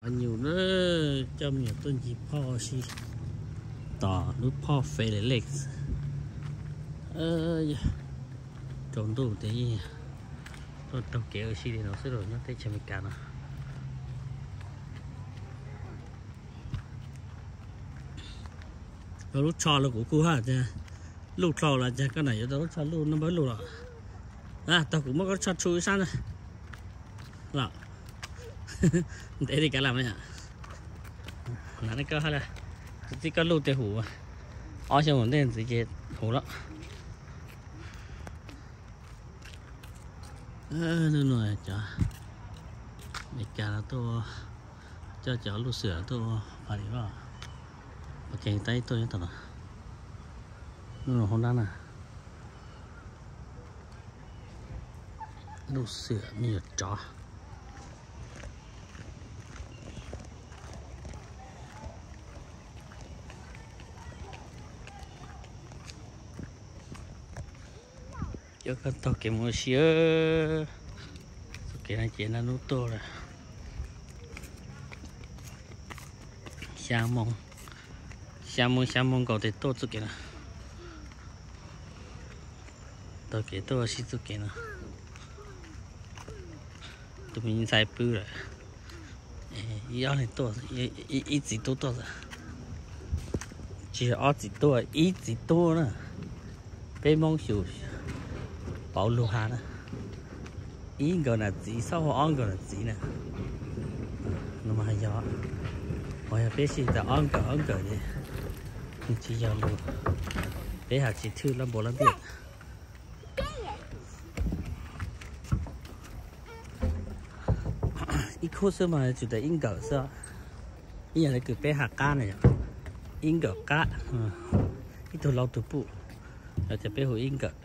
Nyuam na, coj me nyuam tuaj ncig phoj si tom lub phoj Five Lakes. Rau ntuj ces yeej tuaj taug kev ua si li no xwb los nyob teb chaws Amelikas no. Rau lub tsho los kuv kuj haj tias luj dlhau los cas koj nam yuav tau lub tsho luj no npawb luj los. Tau kuv muab koj lub tsho tshu ib sab na los. Ntev li kav lam yom. Lam ne koj hab la, txij koj luj tias huv, ob xyoo ntej ntxiv ces huv lawm. Hnub no cov Amelikas no tuaj, coj cov luj xwm tuaj ua party, pas kev tab ib tuaj nyob tom no. Hnub no hoob nab na, luj xwm me nyuam tsov. Coj koj taug kev mus ua si. Txoj kev no ces nag hnub tuaj lawm. Xya moo, xya moo xya moo nkaus tes tuaj txoj kev no. Taug kev tuaj ua si txoj kev no. Tus me ntxhais pw lawm, ib ob leeg tuaj, ib txiv tub tuaj xwb. Tsis yog ob txiv tub, ib txiv tub na. Peb Hmoob xyum pauv lug has na, ib nkawm nam txiv, xob hu ob nkawm nam txiv na. No mas yog, ho yog peb sib tas ob nkawm ob nkawm ces nws tsis yog lug, peb has tsis thwj lab npua lab ntiaj. Ib khub xwb mas tsuas tas ib nkawm xwb. Ib yam li kws peb has qab na yom, ib nkawm qab, ib tug lau tug puj, yog tias peb hu ib nkawm.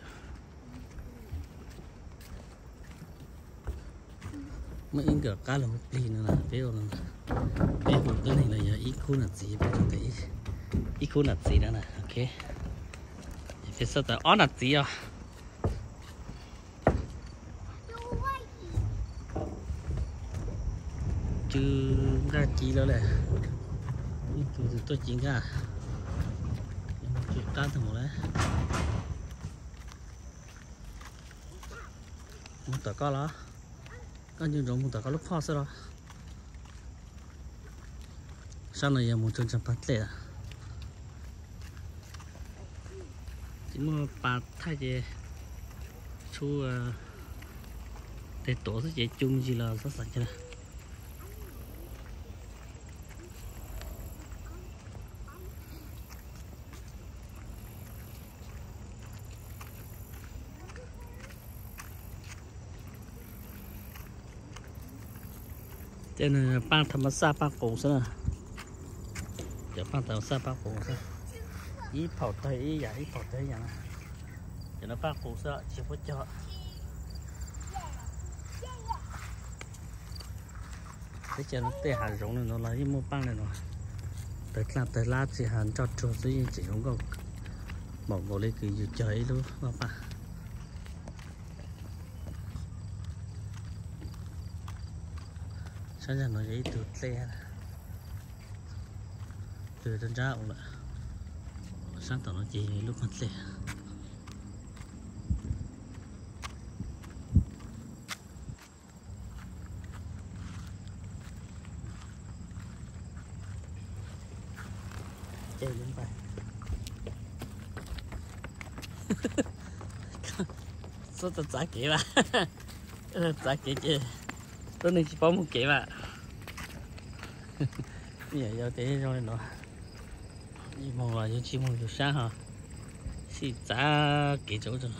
Muaj ib nkawm qab los hu plig no na, peb, peb hu tuab neeg no yog ib khub nam txiv, peb hu tias ib khub nam txiv no na, ok. Peb xav tas ob nam txiv os. Cw nqaj ci lawm lawm, ib tug twb tuaj ci nqaj, cw qab tag mus lawm. Mus tom koj los? Koj ncu ntsoov mus tom koj lub phoj xwb los? Sab no yog mus rau ntsa pag dlej lawm. Tsis muaj pas thaij ces tshuav tes tuav xwb ces cw me ntsis los xav xav kiag lawm. Tej no paaj tham mas xaj paaj qus xwb na. Cov paaj tham mas xaj paaj qus xwb. Ib phaum tawg ib yam, ib phaum tawg ib yam na. Cov no paaj qus xwb tsis puab cog. Teb chaws no tej hav zoov li no los yeej muaj paaj li no. Tawg dlaaj tawg lab tsis has nroj ruag xwb yeej tseem zoo nkauj, npaum nkaus li kws yus cog ib lub vaj paaj. Sab ntsa no yog ib tug dlej, lwg rau nrab u lawm. Sab tom no ces yog ib lub paaj dlej. Txhob txav kev mas, txav kev ces tuab neeg tsis paub mus kev mas. Yog tias zoo li no, ib moog los yug tsis moog yug sab ho sib txav kev rau ub rau no.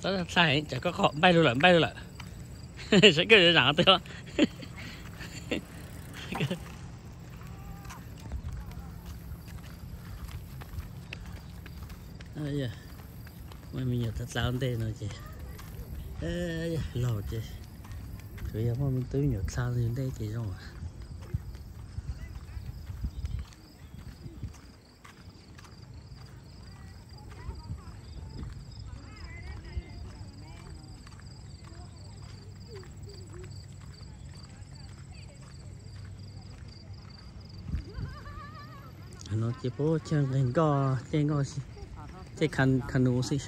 Txhob txhaj heev, tsam koj qhov npaij lug lawm, npaij lug lawm. Saib koj zaam twg. Muaj me nyuam txha txha ua ntej no ces, laug ces, tsuas yog muaj me tub me nyuam txha ua ntej ces zoo. No ces puab chaw nqeg nkoj, caij nkoj, caij canoe xwb.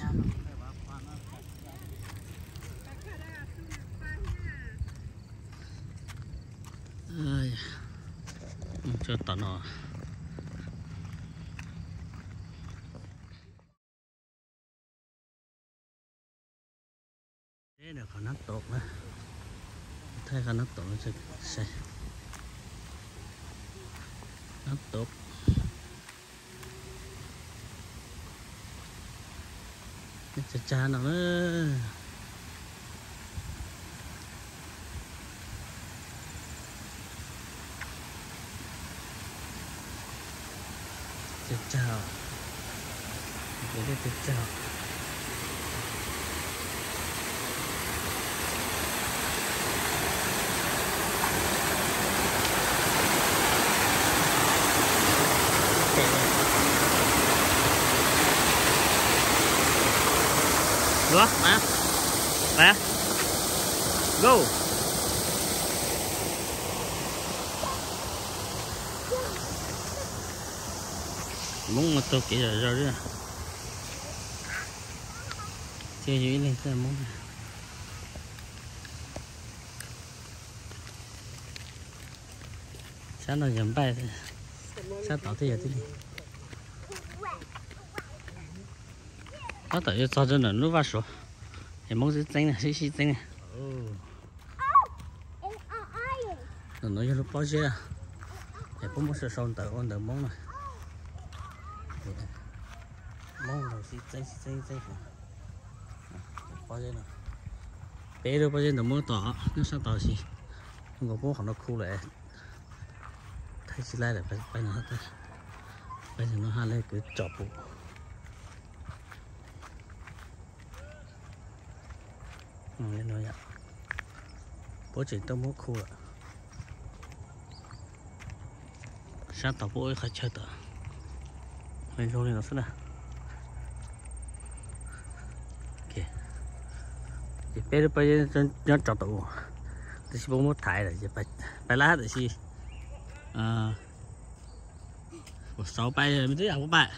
Tso tom no. Teb qhov nab tom na, thaij qhov nab tom no, nab tom. Tsag tsag no na. Tsag tsag, tsag tsag. Luag mas, pab, go. Hmoob mas taug kev zom zaws li. Tsis yog ib leeg xwb Hmoob. Sab no yog npaij, sab tod twb yog tib neeg. Tab tom yuav txog rau ntawm lub vaj suav, es Hmoob sib txeeb, sib sib txeeb. Ntawm no yog lub pob zeb, es puab muab sau sau ntawv ua ntawv Hmoob na. Hmoob sib txeeb sib txeeb txeeb. Pob zeb no, peb lub pob zeb ntawd muab tom nyob sab tod si, nkaus puab qhov no khu lawm, thaij tsis laib lawm, peb no, peb no hab lawv kwv tsom pum. Puab tseem tuaj muab khu lawm. Sab tod puab ua ib qhov chaw tom, zoo li no xwb na. Ces peb lub pob zeb nyob rau tom u, tab sis puab muab thaiv lawm, pab lab tab sis kuv xauv pais me tub yam puab pais,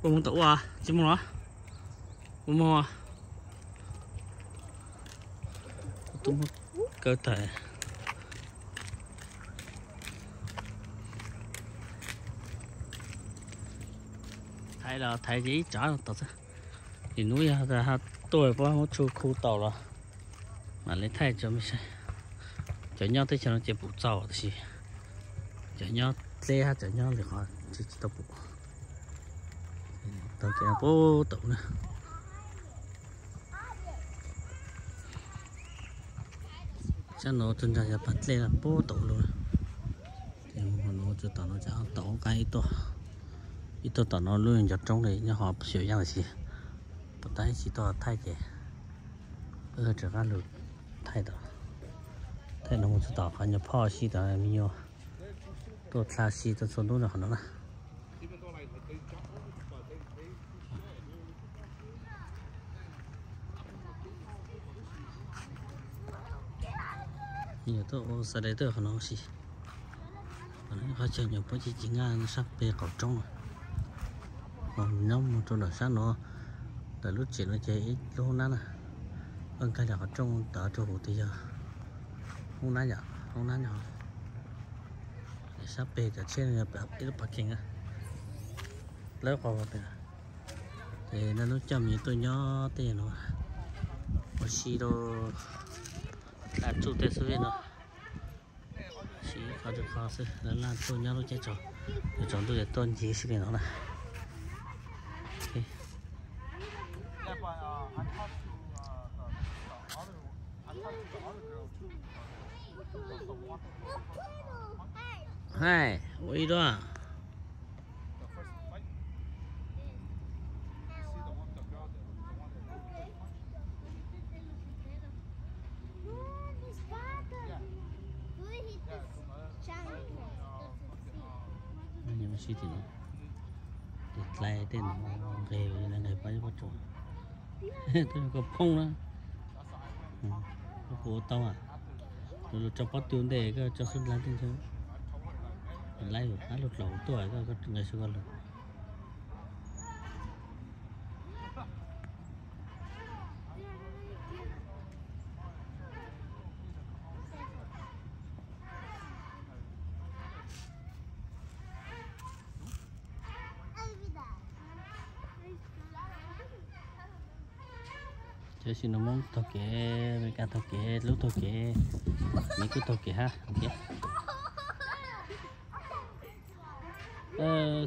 puab moog tom ua, tsis moog los, puab moog, tub moog kaw tag. Thaiv los thaiv ces ib tsav tom xwb, ces nub yog tuaj puab muab tshu khu tau los mam li thaij rau mej saib. Cov nyob teb chaws no ces pum txaus tab sis cov nyob dleb hab cov nyob li qhov tsis tau pum. Tau kev puab tau na. Sab no tug nrag yog pas dlej puab tau lug. Ces mus no txug tom no ces tau qab ib tuaj, ib tuaj tom no lub ncov roob li nyob hov xyuam yaj tab sis puas tab ib tsis tuaj thaij ces wb rov qab lug thaij tom, thaij no mus txug tom qhov nyuag phoj sib tom me nyuam tuaj dlha sib tuaj txhua ntub no qhov no na. Nyuam tuaj ua xav dais tuaj qhov no si. Qhov chaw nyuam puab ci ci nkaj sab peg qaum roob. Nyob mus rau ntawm sab no, ntawm lub tsev no ces ib lub hoob nab na. Ua nkag li qhov rooj tawm rau hauv tias yog hoob nab yom, hoob nab no. Sab peg cov tsheb no yog ib lub parking na. Lawv qhov peg. Ces lawv lub coj me nyuam tuaj nyob tej no ua si rau laj tsuj tej xub vej no. Siv qhov rau qhov xwb, laj tuaj nyob lub caij tsaus, tsaus ntuj ces tuaj ncig sib pem no na. Hais, ua ib duab. Sib tim no, tus dlai tej no nqes nqes pab ib pob tsuas, tus koj phoob na, koj puas ua tau a, lug tso pob tw ntej koj tso xub dlai tej ntawd. Laib yus qab lug dlaus tuaj koj nqe sub koj lug. Tab sis no Hmoob taug kev, Amelikas taug kev, Lub taug kev, Miv kuj taug kev hab.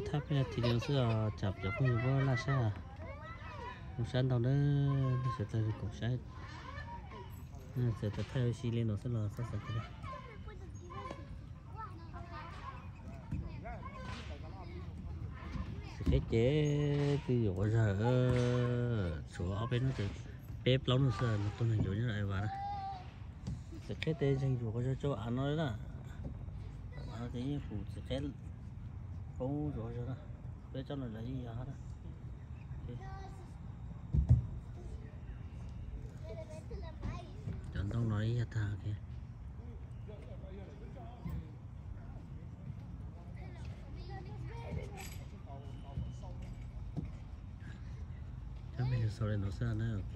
Thaj peb has thiv li xwb os, tsam cov phooj ywg puab laj saib, zoo saib ntau na, nej sawv daws koom saib, txawm tas thaij ua si li no xwb los txhob xav kiag. Txiv qheb ces twb yuav quas zog, tshuav ob peb hnub, peb plaub hnub xwb no tuaj neeg yuav nyob Aiva na. Txiv qheb tes zeeg yuav quas zog rau av no na. Av no ces yeej pum txiv qheb poob zuav zog na. Peb tsob no lawv yeej yog hab na. Cov ntoo no ib yam tag. Cov me lug xaus li no xwb na, ok.